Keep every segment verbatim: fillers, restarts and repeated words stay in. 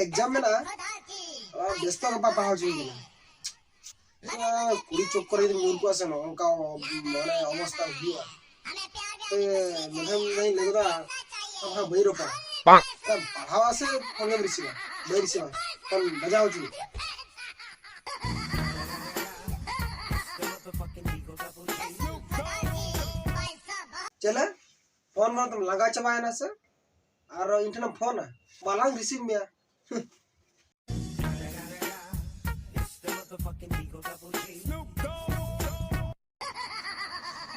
Exam ᱢᱮᱱᱟᱜᱼᱟ, ᱟᱨ ᱵᱮᱥᱛᱚ ᱜᱟᱯᱟ ᱯᱟᱲᱦᱟᱣ ᱦᱚᱪᱚᱧ ᱠᱟᱱᱟ᱾ ᱟᱨ ᱠᱩᱲᱤ ᱪᱚᱠᱠᱚᱨ ᱨᱮ ᱡᱩᱫᱤ ᱧᱩᱨ ᱠᱚᱜᱼᱟ ᱥᱮ, ᱱᱚᱜᱼᱚ ᱱᱚᱝᱠᱟ ᱢᱟᱱᱮ ᱚᱵᱚᱥᱛᱟ ᱦᱩᱭᱩᱜᱼᱟ᱾ ᱮ, ᱢᱟᱫᱷᱮᱢ ᱞᱟᱹᱭ ᱞᱟᱹᱜᱤᱫᱟ, ᱟᱢ ᱦᱟᱸᱜ ᱵᱟᱹᱧ ᱨᱚᱯᱚᱲᱟ᱾ ᱯᱟᱲᱦᱟᱣᱟ ᱥᱮ ᱯᱷᱳᱱ ᱜᱮᱢ ᱨᱤᱥᱤᱵᱟ? ᱵᱟᱹᱧ ᱨᱤᱥᱤᱵᱟ᱾ ᱯᱷᱳᱱ ᱵᱟᱡᱟᱣ ᱦᱚᱪᱚ᱾ ᱪᱮᱞᱮ? ᱯᱷᱳᱱ ᱢᱟ ᱛᱟᱢ ᱞᱟᱸᱜᱟ ᱪᱟᱵᱟᱭᱮᱱᱟ ᱥᱮ? ᱟᱨ ᱤᱧ ᱴᱷᱮᱱᱮᱢ ᱯᱷᱳᱱᱟ? ᱵᱟᱞᱟᱝ ᱨᱤᱥᱤᱵᱷ ᱢᱮᱭᱟ᱾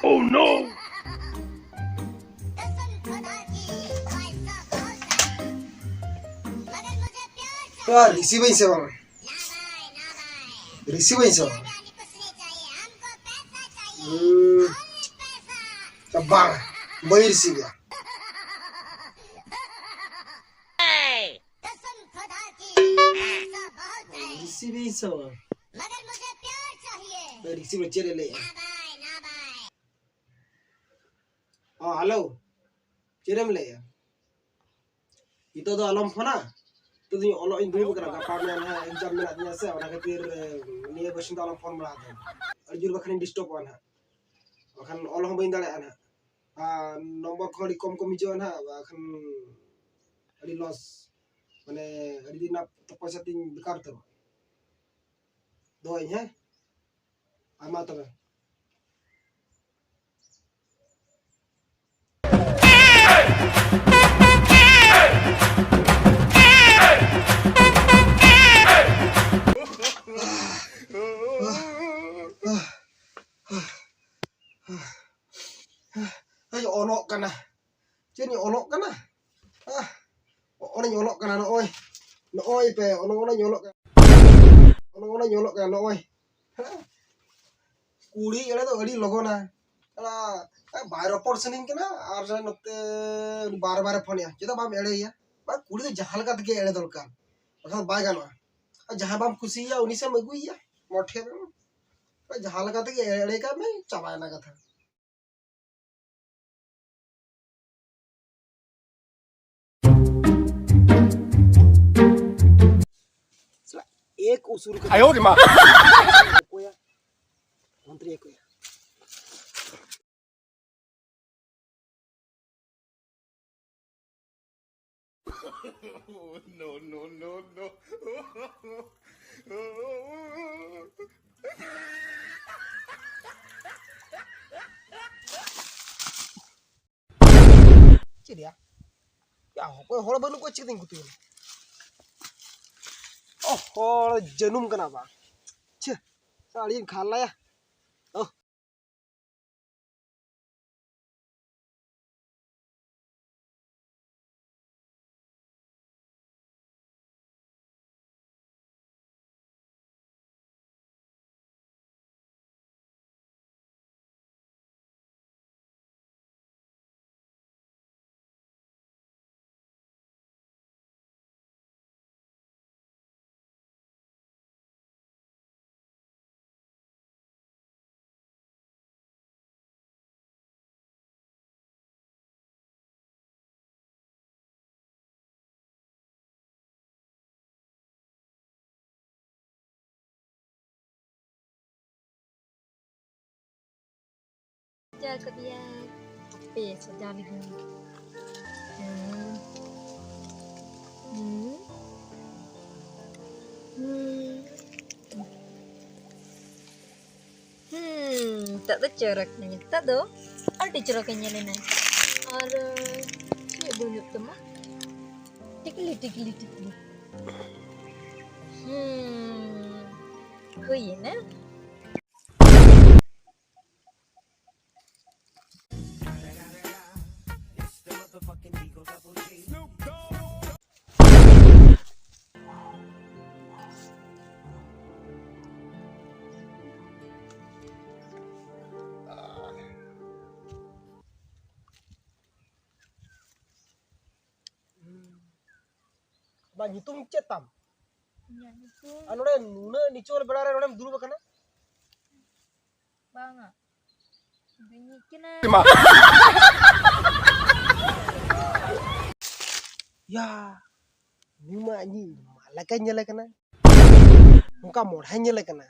Oh no! ᱛᱚ ᱨᱤᱥᱤᱵᱷ ᱟᱹᱧ ᱥᱮ ᱵᱟᱝ? ᱨᱤᱥᱤᱵᱷ ᱟᱹᱧ ᱥᱮ ᱵᱟᱝ? ᱦᱩᱸ᱾ ᱵᱟᱝ, ᱵᱟᱹᱧ ᱨᱤᱥᱤᱵᱷ ᱮᱫᱟ᱾ ᱨᱤᱥᱤᱵᱷ ᱤᱧ ᱥᱮ ᱵᱟᱝ? ᱨᱤᱥᱤᱵᱷ ᱪᱮᱫ ᱮ ᱞᱟᱹᱭᱮᱜᱼᱟ? ᱚ, ᱦᱮᱞᱳ, ᱪᱮᱫ ᱮᱢ ᱞᱟᱹᱭᱮᱜᱼᱟ? ᱱᱤᱛᱚᱜ ᱫᱚ ᱟᱞᱚᱢ ᱯᱷᱳᱱᱟ᱾ ᱱᱤᱛᱚᱜ ᱫᱚᱧ ᱚᱞᱚᱜ ᱤᱧ ᱫᱩᱲᱩᱵ ᱟᱠᱟᱱᱟ, ᱜᱟᱯᱟ ᱢᱮᱭᱟᱝ ᱦᱟᱸᱜ ᱮᱠᱡᱟᱢ ᱢᱮᱱᱟᱜ ᱛᱤᱧᱟ ᱥᱮ, ᱚᱱᱟ ᱠᱷᱟᱹᱛᱤᱨ, ᱮ, ᱱᱤᱭᱟᱹ ᱵᱟᱨᱥᱤᱧ ᱫᱚ ᱟᱞᱚᱢ ᱯᱷᱳᱱ ᱵᱟᱲᱟ ᱟᱹᱧᱟ᱾ ᱟᱹᱰᱤ ᱡᱳᱨ ᱵᱟᱠᱷᱟᱱᱤᱧ ᱰᱤᱥᱴᱟᱵᱚᱜᱼᱟ ᱱᱟᱦᱟᱜ, ᱵᱟᱠᱷᱟᱱ ᱚᱞ ᱦᱚᱸ ᱵᱟᱹᱧ ᱫᱟᱲᱮᱭᱟᱜᱼᱟ ᱱᱟᱦᱟᱜ᱾ ᱟᱨ ᱱᱚᱢᱵᱚᱨ ᱠᱚᱦᱚᱸ ᱟᱹᱰᱤ ᱠᱚᱢ ᱠᱚᱢ ᱦᱤᱡᱩᱜᱼᱟ ᱱᱟᱦᱟᱜ, ᱵᱟᱠᱷᱟᱱ ᱟᱹᱰᱤ ᱞᱚᱥ, ᱢᱟᱱᱮ ᱟᱹᱰᱤ ᱫᱤᱱ ᱨᱮᱱᱟᱜ ᱯᱚᱭᱥᱟ ᱛᱤᱧ ᱵᱮᱠᱟᱨ ᱩᱛᱟᱹᱨᱚᱜᱼᱟ᱾ ᱫᱚᱦᱚᱭᱟᱹᱧ, ᱦᱮᱸ? ᱟᱭᱢᱟ ᱛᱚᱵᱮ᱾ ᱦᱮᱸ, ᱚᱞᱚᱜ ᱠᱟᱱᱟ᱾ ᱪᱮᱫ ᱤᱧ ᱚᱞᱚᱜ ᱠᱟᱱᱟ? ᱟᱦ, ᱚᱱᱮᱧ ᱚᱞᱚᱜ ᱠᱟᱱᱟ, ᱱᱚᱜᱼᱚᱭ, ᱱᱚᱜᱼᱚᱭ ᱯᱮ, ᱚᱱᱮ ᱚᱱᱟᱧ ᱚᱞᱚᱜ ᱠᱟᱱᱟ, ᱚᱱᱮ ᱚᱱᱟᱧ ᱚᱞᱚᱜ ᱠᱟᱱᱟ, ᱱᱚᱜᱼᱚᱭ᱾ ᱦᱮᱸ? ᱠᱩᱲᱤ ᱮᱲᱮ ᱫᱚ ᱟᱹᱰᱤ ᱞᱚᱜᱚᱱᱟ᱾ ᱥᱟᱞᱟ, ᱵᱟᱭ ᱨᱚᱯᱚᱲ ᱥᱟᱱᱟᱧ ᱠᱟᱱᱟ, ᱟᱨ ᱱᱚᱛᱮ ᱩᱱᱤ ᱵᱟᱨ ᱵᱟᱨᱮ ᱯᱷᱳᱱᱮᱜᱼᱟ᱾ ᱪᱮᱫᱟᱜ ᱵᱟᱢ ᱮᱲᱮᱭᱮᱭᱟ? ᱵᱟᱝ, ᱠᱩᱲᱤ ᱫᱚ ᱡᱟᱦᱟᱸ ᱞᱮᱠᱟ ᱛᱮᱜᱮ ᱮᱲᱮ ᱫᱚᱨᱠᱟᱨ, ᱵᱟᱠᱷᱟᱱ ᱵᱟᱭ ᱜᱟᱱᱚᱜᱼᱟ᱾ ᱟᱨ ᱡᱟᱦᱟᱸᱭ ᱵᱟᱢ ᱠᱩᱥᱤᱭᱟᱭᱟ, ᱩᱱᱤ ᱥᱮᱫ ᱮᱢ ᱟᱹᱜᱩᱭᱮᱭᱟ, ᱢᱚᱴᱷᱮ ᱨᱮ᱾ ᱡᱟᱦᱟᱸ ᱞᱮᱠᱟ ᱛᱮᱜᱮ ᱮᱲᱮ ᱠᱟᱜ ᱢᱮ, ᱪᱟᱵᱟᱭᱮᱱᱟ ᱠᱟᱛᱷᱟ᱾ ᱮᱠ ᱩᱥᱩᱞ ᱠᱟᱛᱮ ᱟᱭᱳ ᱨᱮ ᱢᱟ᱾ ᱚᱠᱚᱭᱟ? ᱢᱚᱱᱛᱨᱤ ᱚᱠᱚᱭᱟ? No, no, no, no. ᱪᱮᱫ ᱭᱟ? ᱭᱟ, ᱚᱠᱚᱭ ᱦᱚᱲ ᱵᱟᱹᱱᱩᱜ ᱠᱚᱣᱟ, ᱪᱤᱠᱟᱹᱛᱤᱧ ᱜᱩᱛᱩᱭᱟ? ᱚ, ᱦᱚᱲ ᱡᱟᱹᱱᱩᱢ ᱠᱟᱱᱟ ᱵᱟ᱾ ᱪᱷᱮ, ᱥᱟᱹᱲᱤᱧ ᱠᱷᱟᱞᱟᱭᱟ᱾ ᱚ᱾ ᱥᱟᱡᱟᱣ ᱠᱟᱫᱮᱭᱟ᱾ ᱦᱟᱯᱮ, ᱥᱟᱡᱟᱣ ᱞᱮᱜᱤᱧ᱾ ᱦᱩᱸ᱾ ᱦᱩᱸ᱾ ᱦᱩᱸ᱾ ᱦᱩᱸ, ᱱᱤᱛᱚᱜ ᱫᱚ ᱪᱚᱨᱚᱠ ᱮᱱᱟᱭ᱾ ᱱᱤᱛᱚᱜ ᱫᱚ ᱟᱹᱰᱤ ᱪᱚᱨᱚᱠ ᱮ ᱧᱮᱞ ᱮᱱᱟᱭ᱾ ᱟᱨ, ᱪᱮᱫ ᱵᱟᱹᱱᱩᱜ ᱛᱟᱢᱟ? ᱴᱤᱠᱞᱤ, ᱴᱤᱠᱞᱤ, ᱴᱤᱠᱞᱤ᱾ ᱦᱩᱸ, ᱦᱩᱭᱮᱱᱟ᱾ ᱟᱢᱟᱜ ᱧᱩᱛᱩᱢ ᱪᱮᱫ ᱛᱟᱢ? ᱤᱧᱟᱹᱜ ᱧᱩᱛᱩᱢ ᱟᱨ ᱱᱚᱰᱮ ᱱᱩᱱᱟᱹᱜ ᱱᱤᱪᱚᱞ ᱵᱮᱲᱟ ᱨᱮ ᱱᱚᱰᱮᱢ ᱫᱩᱲᱩᱵ ᱟᱠᱟᱱᱟ? ᱵᱟᱝᱟ, ᱤᱧ ᱦᱮᱡ ᱠᱟᱱᱟ᱾ ᱭᱟ, ᱱᱩᱭ ᱢᱟ ᱤᱧ ᱢᱟ ᱞᱮᱠᱟᱧ ᱧᱮᱞᱮ ᱠᱟᱱᱟ᱾ ᱚᱱᱠᱟ ᱢᱚᱲᱦᱟᱧ ᱧᱮᱞᱮ ᱠᱟᱱᱟ᱾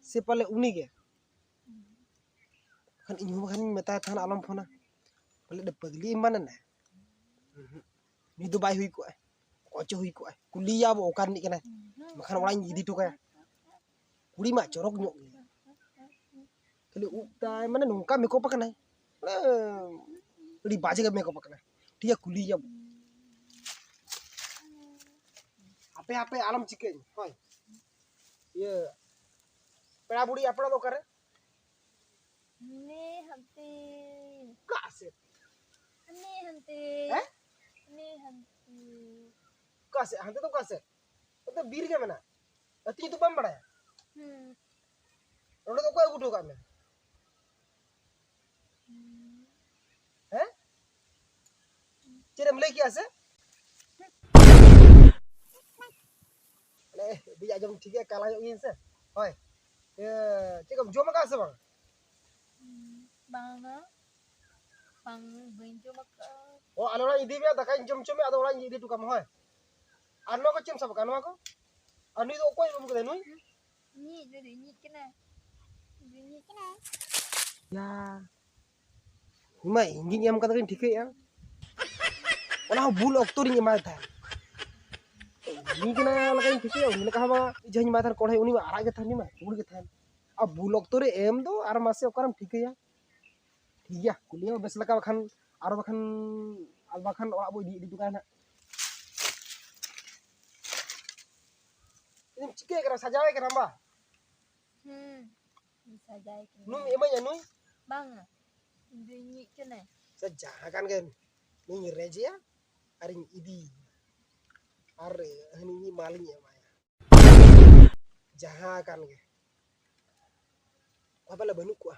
ᱥᱮ ᱯᱟᱞᱮ ᱩᱱᱤ ᱜᱮ? ᱠᱷᱟᱱ ᱤᱧ ᱦᱚᱸ ᱵᱟᱠᱷᱟᱱᱤᱧ ᱢᱮᱛᱟᱭ ᱛᱟᱦᱮᱱᱟ, ᱟᱞᱚᱢ ᱯᱷᱳᱱᱟ᱾ ᱯᱟᱞᱮ ᱯᱟᱹᱜᱽᱞᱤ ᱮᱢᱟᱱ ᱮᱱᱟᱭ᱾ ᱩᱸᱦᱩᱸ᱾ ᱱᱩᱭ ᱫᱚ ᱵᱟᱭ ᱦᱩᱭ ᱠᱚᱜᱼᱟᱭ᱾ ᱚᱠᱚᱭ ᱪᱚ ᱦᱩᱭ ᱠᱚᱜᱼᱟᱭ᱾ ᱠᱩᱞᱤᱭᱮᱭᱟ ᱵᱚ ᱚᱠᱟ ᱨᱤᱱᱤᱡ ᱠᱟᱱᱟᱭ᱾ ᱵᱟᱠᱷᱟᱱ ᱚᱲᱟᱜ ᱤᱧ ᱤᱫᱤ ᱦᱚᱴᱚ ᱠᱟᱭᱟ᱾ ᱠᱩᱲᱤ ᱢᱟ ᱪᱚᱨᱚᱠ ᱧᱚᱜ ᱜᱮᱭᱟ᱾ ᱠᱷᱟᱹᱞᱤ ᱩᱵ ᱛᱟᱭ ᱢᱟᱱᱮ ᱱᱚᱝᱠᱟ ᱢᱮᱠᱚᱯ ᱟᱠᱟᱱᱟᱭ᱾ ᱢᱟᱱᱮ ᱟᱹᱰᱤ ᱵᱟᱡᱮ ᱜᱮ ᱢᱮᱠᱚᱯ ᱟᱠᱟᱱᱟᱭ᱾ ᱴᱷᱤᱠ ᱜᱮᱭᱟ, ᱠᱩᱞᱤᱭᱮᱭᱟ ᱵᱚ᱾ ᱦᱟᱯᱮ, ᱦᱟᱯᱮ, ᱟᱞᱚᱢ ᱪᱤᱠᱟᱹᱧ᱾ ᱦᱳᱭ᱾ ᱤᱭᱟᱹ, ᱯᱮᱲᱟ ᱵᱩᱲᱦᱤ ᱟᱯᱲᱟ ᱫᱚ ᱚᱠᱟᱨᱮ? ᱦᱟᱱᱮ ᱦᱟᱱᱛᱮ᱾ ᱚᱠᱟ ᱥᱮᱫ? ᱦᱟᱱᱮ ᱦᱟᱱᱛᱮ᱾ ᱦᱮᱸ? ᱦᱟᱱᱮ ᱦᱟᱱᱛᱮ᱾ ᱚᱠᱟ ᱥᱮᱫ? ᱦᱟᱱᱛᱮ ᱫᱚ ᱚᱠᱟ ᱥᱮᱫ? ᱚᱱᱛᱮ ᱵᱤᱨ ᱜᱮ ᱢᱮᱱᱟᱜᱼᱟ᱾ ᱟᱹᱛᱩ ᱧᱩᱛᱩᱢ ᱵᱟᱢ ᱵᱟᱲᱟᱭᱟ? ᱦᱩᱸ᱾ ᱱᱚᱸᱰᱮ ᱫᱚ ᱚᱠᱚᱭ ᱟᱹᱜᱩ ᱦᱚᱴᱚ ᱠᱟᱜ ᱢᱮ? ᱦᱩᱸ᱾ ᱦᱮᱸ? ᱪᱮᱫ ᱮᱢ ᱞᱟᱹᱭ ᱠᱮᱜᱼᱟ ᱥᱮ? ᱟᱞᱮ ᱵᱤ ᱟᱸᱡᱚᱢ ᱴᱷᱤᱠ ᱜᱮᱭᱟ, ᱠᱟᱞᱟ ᱧᱚᱜ ᱜᱤᱭᱟᱹᱧ ᱥᱮ? ᱦᱳᱭ᱾ ᱤᱭᱟᱹ, ᱪᱮᱫ ᱠᱚᱢ ᱡᱚᱢ ᱟᱠᱟᱫ ᱥᱮ ᱵᱟᱝ? ᱵᱟᱝᱟ᱾ ᱵᱟᱝ, ᱵᱟᱹᱧ ᱡᱚᱢ ᱟᱠᱟᱫᱼᱟ᱾ ᱚ, ᱟᱞᱮ ᱚᱲᱟᱜ ᱤᱧ ᱤᱫᱤ ᱢᱮᱭᱟ, ᱫᱟᱠᱟᱧ ᱡᱚᱢ ᱦᱚᱪᱚ ᱢᱮᱭᱟ, ᱟᱫᱚ ᱚᱲᱟᱜ ᱤᱧ ᱤᱫᱤ ᱦᱚᱴᱚ ᱠᱟᱢᱟ, ᱦᱳᱭ? ᱟᱨ ᱱᱚᱣᱟ ᱠᱚ ᱪᱮᱫ ᱮᱢ ᱥᱟᱵ ᱟᱠᱟᱫ, ᱱᱚᱣᱟ ᱠᱚ? ᱟᱨ ᱱᱩᱭ ᱫᱚ ᱚᱠᱚᱭ ᱟᱹᱜᱩ ᱠᱟᱫᱟᱭ ᱱᱩᱭ? ᱤᱧᱤᱡ, ᱱᱩᱭ ᱫᱚ ᱤᱧᱤᱡ ᱠᱟᱱᱟᱭ᱾ ᱱᱩᱭ ᱫᱚ ᱤᱧᱤᱡ ᱠᱟᱱᱟᱭ᱾ ᱭᱟ᱾ ᱤᱧ ᱢᱟ ᱤᱧ ᱜᱤᱧ ᱮᱢ ᱠᱟᱫᱟ ᱜᱤᱧ ᱴᱷᱤᱠᱟᱹᱭᱮᱫᱼᱟ᱾ ᱚᱱᱟ ᱦᱚᱸ ᱵᱷᱩᱞ ᱚᱠᱛᱚ ᱨᱤᱧ ᱮᱢᱟᱭ ᱛᱟᱦᱮᱸᱫ᱾ ᱩᱱᱤ ᱠᱟᱱᱟ ᱞᱮᱠᱟᱧ ᱴᱷᱤᱠᱟᱹᱭᱟ, ᱩᱱᱤ ᱞᱮᱠᱟ ᱦᱚᱸ ᱵᱟᱝ᱾ ᱢᱤᱫ ᱡᱚᱦᱚᱜ ᱤᱧ ᱮᱢᱟᱭ ᱛᱟᱦᱮᱸᱫ ᱠᱚᱲᱦᱮ, ᱩᱱᱤ ᱢᱟ ᱟᱨᱟᱜ ᱜᱮ ᱛᱟᱦᱮᱱ, ᱩᱱᱤ ᱢᱟ ᱯᱩᱸᱰ ᱜᱮ ᱛᱟᱦᱮᱱ᱾ ᱟᱨ ᱵᱷᱩᱞ ᱚᱠᱛᱚ ᱨᱮ ᱮᱢ ᱫᱚ ᱟᱨ ᱢᱟᱥᱮ ᱚᱠᱟᱨᱮᱢ ᱴᱷᱤᱠᱟᱹᱭᱟ? ᱴᱷᱤᱠ ᱜᱮᱭᱟ, ᱠᱩᱞᱤᱭᱮᱢ ᱵᱮᱥ ᱞᱮᱠᱟ, ᱵᱟᱠᱷᱟᱱ, ᱟᱨ ᱵᱟᱠᱷᱟᱱ, ᱟᱨ ᱵᱟᱠᱷᱟᱱ ᱚᱲᱟᱜ ᱵᱚ ᱤᱫᱤ, ᱤᱫᱤ ᱦᱚᱴᱚ ᱠᱟᱭᱟ ᱱᱟᱜ᱾ ᱤᱧ ᱪᱤᱠᱟᱹᱭ ᱠᱟᱱᱟ, ᱥᱟᱡᱟᱣᱮ ᱠᱟᱱᱟᱢ ᱵᱟ? ᱦᱩᱸ, ᱥᱟᱡᱟᱭ ᱠᱟᱱᱟ᱾ ᱱᱩᱭ ᱮᱢᱟᱹᱧᱟ ᱱᱩᱭ? ᱵᱟᱝᱟ, ᱤᱧ ᱫᱚ ᱤᱧᱤᱡ ᱠᱟᱱᱟᱭ᱾ ᱥᱮ ᱡᱟᱦᱟᱸ ᱠᱟᱱ ᱜᱮ, ᱱᱩᱭ ᱨᱮᱡᱮᱭᱟ ᱟᱨᱤᱧ ᱤᱫᱤᱭᱮᱭᱟ᱾ ᱟᱨ ᱦᱟᱹᱱᱤ ᱤᱧᱤᱡ ᱢᱟᱞᱤᱧ ᱮᱢᱟᱭᱟ᱾ ᱡᱟᱦᱟᱸ ᱠᱟᱱ ᱜᱮ᱾ ᱚᱠᱚᱭ ᱯᱟᱞᱮ ᱵᱟᱹᱱᱩᱜ ᱠᱚᱣᱟ᱾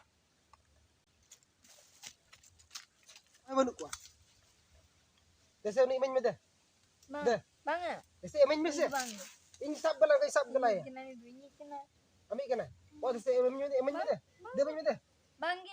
ᱚᱠᱚᱭ ᱵᱟᱹᱱᱩᱜ ᱠᱚᱣᱟ᱾ ᱫᱮᱥᱮ ᱩᱱᱤ ᱤᱢᱟᱹᱧ ᱢᱮ ᱫᱮ᱾ ᱵᱟᱝ, ᱫᱮ᱾ ᱵᱟᱝᱟ᱾ ᱫᱮᱥᱮ ᱤᱢᱟᱹᱧ ᱢᱮᱥᱮ᱾ ᱵᱟᱝ᱾ ᱤᱧ ᱥᱟᱵ ᱜᱚᱞᱟᱭ, ᱤᱧ ᱥᱟᱵ ᱜᱚᱞᱟᱭᱟ᱾ ᱤᱧ ᱠᱟᱱᱟᱭ, ᱤᱧ ᱠᱟᱱᱟᱭ᱾ ᱟᱢᱤᱡ ᱠᱟᱱᱟᱭ? ᱚ, ᱫᱮᱥᱮ ᱤᱢᱟᱹᱧ ᱢᱮ ᱫᱮ, ᱤᱢᱟᱹᱧ ᱢᱮ ᱫᱮ᱾ ᱵᱟᱝ, ᱫᱮ, ᱤᱢᱟᱹᱧ ᱢᱮ ᱫᱮ᱾ ᱵᱟᱝ ᱜᱮ᱾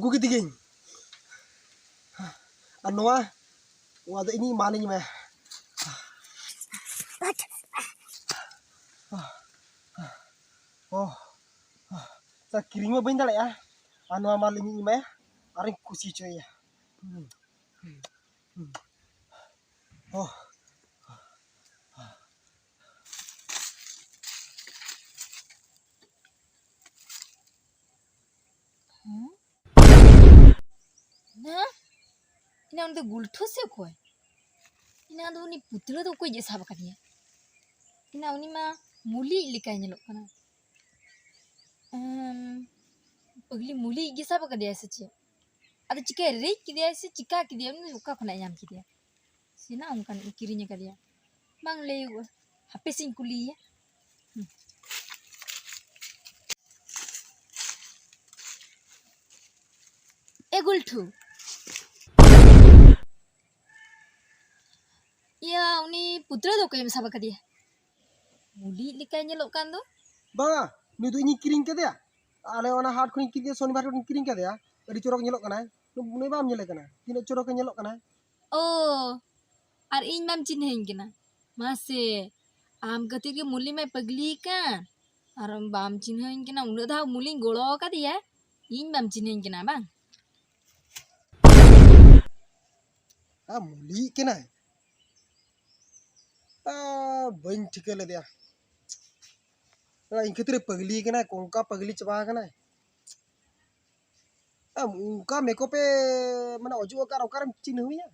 ᱟᱹᱜᱩ ᱠᱮᱫᱮᱜᱤᱧ᱾ ᱟᱨ ᱱᱚᱣᱟ, ᱱᱚᱣᱟ ᱫᱚ ᱤᱧᱤᱡ ᱢᱟᱞᱤᱧ ᱮᱢᱟᱭᱟ᱾ ᱚ, ᱛᱟ ᱠᱤᱨᱤᱧ ᱢᱟ ᱵᱟᱹᱧ ᱫᱟᱲᱮᱭᱟᱜᱼᱟ᱾ ᱟᱨ ᱱᱚᱣᱟ ᱢᱟᱞ ᱤᱧᱤᱧ ᱮᱢᱟᱭᱟ, ᱟᱨᱤᱧ ᱠᱩᱥᱤ ᱦᱚᱪᱚᱭᱮᱭᱟ᱾ ᱚ᱾ ᱦᱮᱸ? ᱦᱮᱸ? ᱮᱱᱟ ᱩᱱᱤ ᱫᱚ ᱜᱩᱞᱴᱷᱩ ᱥᱮ ᱚᱠᱚᱭ? ᱮᱱᱟ ᱫᱚ ᱩᱱᱤ ᱯᱩᱛᱲᱟᱹ ᱫᱚ ᱚᱠᱚᱭ ᱡᱮ ᱥᱟᱵ ᱟᱠᱟᱫᱮᱭᱟ? ᱮᱱᱟ ᱩᱱᱤ ᱢᱟ ᱢᱩᱞᱤ ᱞᱮᱠᱟᱭ ᱧᱮᱞᱚᱜ ᱠᱟᱱᱟ᱾ ᱮᱢ, ᱯᱟᱜᱽᱞᱤ ᱢᱩᱞᱤ ᱜᱮ ᱥᱟᱵ ᱟᱠᱟᱫᱮᱭᱟ ᱥᱮ ᱪᱮᱫ? ᱟᱫᱚ ᱪᱤᱠᱟᱹ ᱨᱮᱡ ᱠᱮᱫᱮᱭᱟᱭ ᱥᱮ ᱪᱤᱠᱟ ᱠᱮᱫᱮᱭᱟ? ᱩᱱᱤ ᱚᱠᱟ ᱠᱷᱚᱱᱟᱜ ᱧᱟᱢ ᱠᱮᱫᱮᱭᱟ? ᱥᱮ ᱱᱟ ᱚᱱᱠᱟᱱ ᱠᱤᱨᱤᱧ ᱟᱠᱟᱫᱮᱭᱟ? ᱵᱟᱝ ᱞᱟᱹᱭᱚᱜᱼᱟ᱾ ᱦᱟᱯᱮ ᱥᱮᱧ ᱠᱩᱞᱤᱭᱮᱭᱟ᱾ ᱦᱩᱸ᱾ ᱮ ᱜᱩᱞᱴᱷᱩ᱾ ᱤᱭᱟᱹ, ᱩᱱᱤ ᱯᱩᱛᱲᱟᱹ ᱫᱚ ᱚᱠᱚᱭᱮᱢ ᱥᱟᱵ ᱟᱠᱟᱫᱮᱭᱟ? ᱢᱩᱞᱤ ᱞᱮᱠᱟᱭ ᱧᱮᱞᱚᱜ ᱠᱟᱱ ᱫᱚ᱾ ᱵᱟᱝᱟ, ᱱᱩᱭ ᱫᱚ ᱤᱧᱤᱧ ᱠᱤᱨᱤᱧ ᱠᱮᱫᱮᱭᱟ᱾ ᱟᱞᱮ ᱚᱱᱟ ᱦᱟᱴ ᱠᱷᱚᱱᱤᱧ ᱠᱤᱨᱤᱧ ᱠᱮᱫᱮᱭᱟ, ᱥᱚᱱᱤᱵᱟᱨ ᱦᱟᱴ ᱠᱷᱚᱱᱤᱧ ᱠᱤᱨᱤᱧ ᱠᱮᱫᱮᱭᱟ᱾ ᱟᱹᱰᱤ ᱪᱚᱨᱚᱠ ᱧᱮᱞᱚᱜ ᱠᱟᱱᱟᱭ᱾ ᱱᱩᱭ ᱵᱟᱢ ᱧᱮᱞᱮ ᱠᱟᱱᱟ? ᱛᱤᱱᱟᱹᱜ ᱪᱚᱨᱚᱠᱮ ᱧᱮᱞᱚᱜ ᱠᱟᱱᱟᱭ᱾ ᱚ, ᱟᱨ ᱤᱧ ᱵᱟᱢ ᱪᱤᱱᱦᱟᱹᱧ ᱠᱟᱱᱟ? ᱢᱟᱥᱮ, ᱟᱢ ᱠᱷᱟᱹᱛᱤᱨ ᱜᱮ ᱢᱩᱞᱤ ᱢᱟᱭ ᱯᱟᱹᱜᱽᱞᱤ ᱟᱠᱟᱱ᱾ ᱟᱨ ᱵᱟᱢ ᱪᱤᱱᱦᱟᱹᱧ ᱠᱟᱱᱟ, ᱩᱱᱟᱹᱜ ᱫᱷᱟᱣ ᱢᱩᱞᱤᱧ ᱜᱚᱲᱚ ᱟᱠᱟᱫᱮᱭᱟ, ᱤᱧ ᱵᱟᱢ ᱪᱤᱱᱦᱟᱹᱧ ᱠᱟᱱᱟ ᱵᱟᱝ? ᱟ, ᱢᱩᱞᱤᱜ ᱠᱟᱱᱟᱭ᱾ ᱟ, ᱵᱟᱹᱧ ᱴᱷᱤᱠᱟᱹ ᱞᱮᱫᱮᱭᱟ᱾ ᱟ, ᱤᱧ ᱠᱷᱟᱹᱛᱤᱨ ᱮ ᱯᱟᱹᱜᱽᱞᱤ ᱠᱟᱱᱟᱭ, ᱠᱚᱝᱠᱟ ᱯᱟᱹᱜᱽᱞᱤ ᱪᱟᱵᱟ ᱟᱠᱟᱱᱟᱭ᱾ ᱟ, ᱚᱱᱠᱟ ᱢᱮᱠᱚᱯ ᱮ, ᱢᱟᱱᱮ, ᱚᱡᱚᱜ ᱟᱠᱟᱫ, ᱚᱠᱟᱨᱮᱢ ᱪᱤᱱᱦᱟᱹᱣᱮᱭᱟ?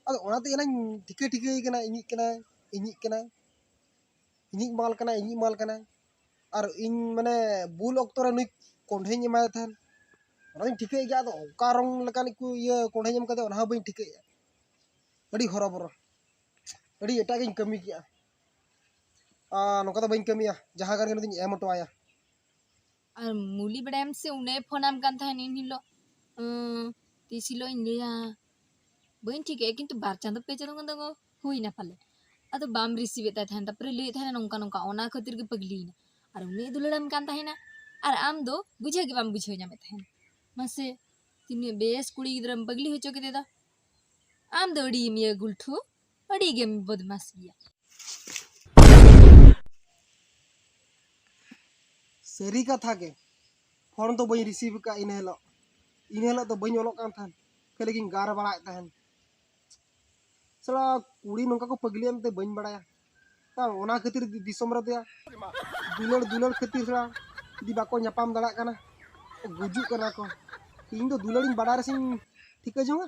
ᱟᱫᱚ ᱚᱱᱟᱛᱮ ᱮᱱᱟᱧ ᱴᱷᱤᱠᱟᱹ ᱴᱷᱤᱠᱟᱹᱭ ᱠᱟᱱᱟ, ᱤᱧᱤᱡ ᱠᱟᱱᱟᱭ, ᱤᱧᱤᱡ ᱠᱟᱱᱟᱭ, ᱤᱧᱤᱡ ᱢᱟᱞ ᱠᱟᱱᱟᱭ, ᱤᱧᱤᱡ ᱢᱟᱞ ᱠᱟᱱᱟᱭ᱾ ᱟᱨ ᱤᱧ, ᱢᱟᱱᱮ, ᱵᱩᱞ ᱚᱠᱛᱚ ᱨᱮ ᱱᱩᱭ ᱠᱚᱸᱰᱷᱮᱧ ᱮᱢᱟᱭ ᱛᱟᱦᱮᱱ᱾ ᱚᱱᱟ ᱫᱚᱧ ᱴᱷᱤᱠᱟᱹᱭᱮᱫ ᱜᱮᱭᱟ, ᱟᱫᱚ ᱚᱠᱟ ᱨᱚᱝ ᱞᱮᱠᱟᱱᱤᱡ ᱠᱚ ᱤᱭᱟᱹ ᱠᱚᱸᱰᱷᱮᱧ ᱮᱢ ᱠᱟᱫᱮᱭᱟ, ᱚᱱᱟ ᱦᱚᱸ ᱵᱟᱹᱧ ᱴᱷᱤᱠᱟᱹᱭᱮᱫᱼᱟ᱾ ᱟᱹᱰᱤ ᱦᱚᱨᱚᱵᱚᱨᱚ, ᱟᱹᱰᱤ ᱮᱴᱟᱜ ᱜᱤᱧ ᱠᱟᱹᱢᱤ ᱠᱮᱜᱼᱟ᱾ ᱟᱨ ᱱᱚᱝᱠᱟ ᱫᱚ ᱵᱟᱹᱧ ᱠᱟᱹᱢᱤᱭᱟ, ᱡᱟᱦᱟᱸ ᱠᱟᱱ ᱜᱮ ᱱᱩᱭ ᱫᱚᱧ ᱮᱢ ᱦᱚᱴᱚ ᱟᱭᱟ᱾ ᱟᱨ ᱢᱩᱞᱤ ᱵᱟᱲᱟᱭᱟᱢ ᱥᱮ, ᱩᱱᱤ ᱯᱷᱳᱱᱟᱢ ᱠᱟᱱ ᱛᱟᱦᱮᱱ ᱤᱱ ᱦᱤᱞᱳᱜ, ᱩᱸ, ᱛᱤᱥ ᱦᱤᱞᱳᱜ ᱤᱧ ᱞᱟᱹᱭᱟ, ᱵᱟᱹᱧ ᱴᱷᱤᱠᱟᱹᱭᱟ, ᱠᱤᱱᱛᱩ ᱵᱟᱨ ᱪᱟᱸᱫᱚ ᱯᱮ ᱪᱟᱸᱫᱚ ᱜᱟᱱ ᱫᱚ ᱦᱩᱭᱱᱟ ᱯᱟᱞᱮ᱾ ᱟᱫᱚ ᱵᱟᱢ receive ᱮᱫ ᱛᱟᱭ ᱛᱟᱦᱮᱱ, ᱛᱟᱨᱯᱚᱨᱮ ᱞᱟᱹᱭᱮᱫ ᱛᱟᱦᱮᱱᱟ ᱱᱚᱝᱠᱟ ᱱᱚᱝᱠᱟ, ᱚᱱᱟ ᱠᱷᱟᱹᱛᱤᱨ ᱜᱮ ᱯᱟᱹᱜᱽᱞᱤᱭᱮᱱᱟ᱾ ᱟᱨ ᱩᱱᱟᱹᱜ ᱫᱩᱞᱟᱹᱲᱟᱢ ᱠᱟᱱ ᱛᱟᱦᱮᱱᱟ, ᱟᱨ ᱟᱢ ᱫᱚ ᱵᱩᱡᱷᱟᱹᱣ ᱜᱮ ᱵᱟᱢ ᱵᱩᱡᱷᱟᱹᱣ ᱧᱟᱢᱮᱫ ᱛᱟᱦᱮᱱ᱾ ᱢᱟᱥᱮ, ᱛᱤᱱᱟᱹᱜ ᱵᱮᱥ ᱠᱩᱲᱤ ᱜᱤᱫᱽᱨᱟᱹᱢ ᱯᱟᱹᱜᱽᱞᱤ ᱦᱚᱪᱚ ᱠᱮᱫᱮ ᱫᱚ᱾ ᱟᱢ ᱫᱚ ᱟᱹᱰᱤ ᱢᱤᱭᱟᱹ ᱜᱩᱞᱴᱷᱩ, ᱟᱹᱰᱤ ᱜᱮᱢ ᱵᱚᱫᱢᱟᱥ ᱜᱮᱭᱟ᱾ ᱥᱟᱹᱨᱤ ᱠᱟᱛᱷᱟ ᱜᱮ, ᱯᱷᱳᱱ ᱫᱚ ᱵᱟᱹᱧ ᱨᱤᱥᱤᱵᱷ ᱟᱠᱟᱫ ᱤᱱᱟᱹ ᱦᱤᱞᱳᱜ᱾ ᱤᱱᱟᱹ ᱦᱤᱞᱳᱜ ᱫᱚ ᱵᱟᱹᱧ ᱚᱞᱚᱜ ᱠᱟᱱ ᱛᱟᱦᱮᱸᱫ, ᱠᱷᱟᱹᱞᱤ ᱜᱤᱧ ᱜᱟᱨ ᱵᱟᱲᱟᱭᱮᱫ ᱛᱟᱦᱮᱸᱫ᱾ ᱥᱟᱞᱟ ᱠᱩᱲᱤ ᱱᱚᱝᱠᱟ ᱠᱚ ᱯᱟᱹᱜᱽᱞᱤᱭᱟ ᱢᱮᱱᱛᱮ ᱵᱟᱹᱧ ᱵᱟᱲᱟᱭᱟ᱾ ᱛᱟᱣ ᱚᱱᱟ ᱠᱷᱟᱹᱛᱤᱨ ᱫᱤ-, ᱫᱤᱥᱚᱢ ᱨᱮ ᱫᱮᱭᱟ ᱫᱩᱞᱟᱹᱲ, ᱫᱩᱞᱟᱹᱲ ᱠᱷᱟᱹᱛᱤᱨ ᱥᱟᱞᱟ ᱡᱩᱫᱤ ᱵᱟᱠᱚ ᱧᱟᱯᱟᱢ ᱫᱟᱲᱮᱭᱟᱜ ᱠᱟᱱᱟ, ᱜᱩᱡᱩᱜ ᱠᱟᱱᱟ ᱠᱚ᱾ ᱤᱧ ᱫᱚ ᱫᱩᱞᱟᱹᱲᱤᱧ ᱵᱟᱲᱟᱭ ᱨᱮᱥᱮᱧ ᱴᱷᱤᱠᱟᱹ ᱡᱚᱝᱟ?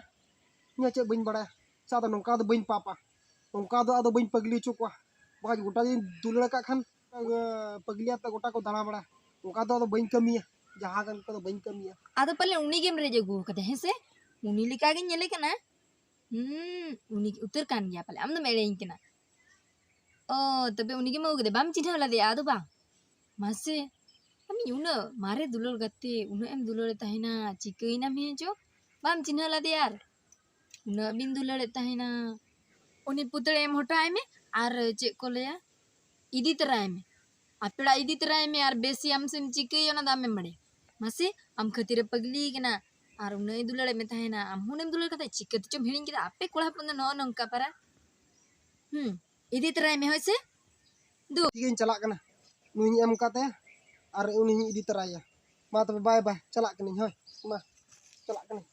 ᱤᱧ ᱦᱚᱸ ᱪᱮᱫ ᱵᱟᱹᱧ ᱵᱟᱲᱟᱭᱟ᱾ ᱥᱮ ᱟᱫᱚ ᱱᱚᱝᱠᱟ ᱫᱚ ᱵᱟᱹᱧ ᱯᱟᱯᱟ, ᱱᱚᱝᱠᱟ ᱫᱚ ᱟᱫᱚ ᱵᱟᱹᱧ ᱯᱟᱹᱜᱽᱞᱤ ᱦᱚᱪᱚ ᱠᱚᱣᱟ᱾ ᱵᱟᱠᱷᱟᱡ ᱜᱚᱴᱟ ᱫᱤᱱ ᱫᱩᱞᱟᱹᱲ ᱟᱠᱟᱫ ᱠᱷᱟᱱ, ᱮᱸ, ᱯᱟᱹᱜᱽᱞᱤ ᱟᱛᱮ ᱜᱚᱴᱟ ᱠᱚ ᱫᱟᱬᱟ ᱵᱟᱲᱟ᱾ ᱚᱱᱠᱟ ᱫᱚ ᱟᱫᱚ ᱵᱟᱹᱧ ᱠᱟᱹᱢᱤᱭᱟ, ᱡᱟᱦᱟᱸ ᱠᱟᱹᱢᱤ ᱠᱚᱫᱚ ᱵᱟᱹᱧ ᱠᱟᱹᱢᱤᱭᱟ᱾ ᱟᱫᱚ ᱯᱟᱞᱮ ᱩᱱᱤ ᱜᱮᱢ ᱨᱮᱡ ᱟᱹᱜᱩ ᱟᱠᱟᱫᱮ, ᱦᱮᱸ ᱥᱮ? ᱩᱱᱤ ᱞᱮᱠᱟ ᱜᱮ ᱧᱮᱞᱮ ᱠᱟᱱᱟ᱾ ᱦᱩᱸ, ᱩᱱᱤ ᱩᱛᱟᱹᱨ ᱠᱟᱱ ᱜᱮᱭᱟ ᱯᱟᱞᱮ, ᱟᱢ ᱫᱚᱢ ᱮᱲᱮᱭᱟᱹᱧ ᱠᱟᱱᱟ᱾ ᱚ, ᱛᱚᱵᱮ ᱩᱱᱤ ᱜᱮᱢ ᱟᱹᱜᱩ ᱠᱮᱫᱮ, ᱵᱟᱢ ᱪᱤᱱᱦᱟᱹᱣ ᱞᱮᱫᱮᱭᱟ ᱟᱫᱚ ᱵᱟᱝ? ᱢᱟᱥᱮ, ᱟᱢᱤᱡ ᱩᱱᱟᱹᱜ ᱢᱟᱨᱮ ᱫᱩᱞᱟᱹᱲ ᱜᱟᱛᱮ, ᱩᱱᱟᱹᱜ ᱮᱢ ᱫᱩᱞᱟᱹᱲᱮ ᱛᱟᱦᱮᱱᱟ, ᱪᱤᱠᱟᱹᱭᱮᱱᱟᱢ ᱦᱮᱸ ᱪᱚ? ᱵᱟᱢ ᱪᱤᱱᱦᱟᱹᱣ ᱞᱮᱫᱮᱭᱟ ᱟᱨ ᱩᱱᱟᱹᱜ ᱵᱤᱱ ᱫᱩᱞᱟᱹᱲᱮᱫ ᱛᱟᱦᱮᱱᱟ᱾ ᱩᱱᱤ ᱯᱩᱛᱲᱟᱹ ᱮᱢ ᱦᱚᱴᱚ ᱟᱭ ᱢᱮ ᱟᱨ ᱪᱮᱫ ᱠᱚ ᱞᱟᱹᱭᱟ, ᱤᱫᱤ ᱛᱚᱨᱟᱭ ᱢᱮ᱾ ᱟᱯᱮ ᱚᱲᱟᱜ ᱤᱫᱤ ᱛᱚᱨᱟᱭ ᱢᱮ ᱟᱨ ᱵᱮᱥᱤ ᱟᱢ ᱥᱮᱢ ᱪᱤᱠᱟᱹᱭᱟ ᱚᱱᱟ ᱫᱚ ᱟᱢᱮᱢ ᱵᱟᱲᱟᱭᱟ᱾ ᱢᱟᱥᱮ, ᱟᱢ ᱠᱷᱟᱹᱛᱤᱨ ᱮ ᱯᱟᱹᱜᱽᱞᱤ ᱠᱟᱱᱟ ᱟᱨ ᱩᱱᱟᱹᱜ ᱮ ᱫᱩᱞᱟᱹᱲᱮᱫ ᱢᱮ ᱛᱟᱦᱮᱱᱟ, ᱟᱢ ᱦᱚᱸ ᱩᱱᱤᱢ ᱫᱩᱞᱟᱹᱲ ᱠᱟᱫᱟ, ᱪᱤᱠᱟᱹ ᱛᱮᱪᱚᱢ ᱦᱤᱲᱤᱧ ᱠᱮᱫᱟ? ᱟᱯᱮ ᱠᱚᱲᱟ ᱦᱚᱯᱚᱱ ᱫᱚ ᱱᱚᱜᱼᱚ ᱱᱚᱝᱠᱟ ᱯᱟᱨᱟ᱾ ᱦᱩᱸ, ᱤᱫᱤ ᱛᱚᱨᱟᱭ ᱢᱮ ᱦᱳᱭ ᱥᱮ᱾ ᱫᱩ᱾ ᱴᱷᱤᱠ ᱜᱮᱭᱟᱧ ᱪᱟᱞᱟᱜ ᱠᱟᱱᱟ, ᱱᱩᱭᱤᱧ ᱮᱢ ᱠᱟᱛᱮ ᱟᱨ ᱩᱱᱤ ᱦᱚᱸᱧ ᱤᱫᱤ ᱛᱚᱨᱟᱭᱟ᱾ ᱢᱟ ᱛᱚᱵᱮ ᱵᱟᱭ ᱵᱟᱭ, ᱪᱟᱞᱟᱜ ᱠᱟᱹᱱᱟᱹᱧ, ᱦᱳᱭ ᱢᱟ ᱪᱟᱞᱟᱜ ᱠᱟᱹᱱᱟᱹᱧ᱾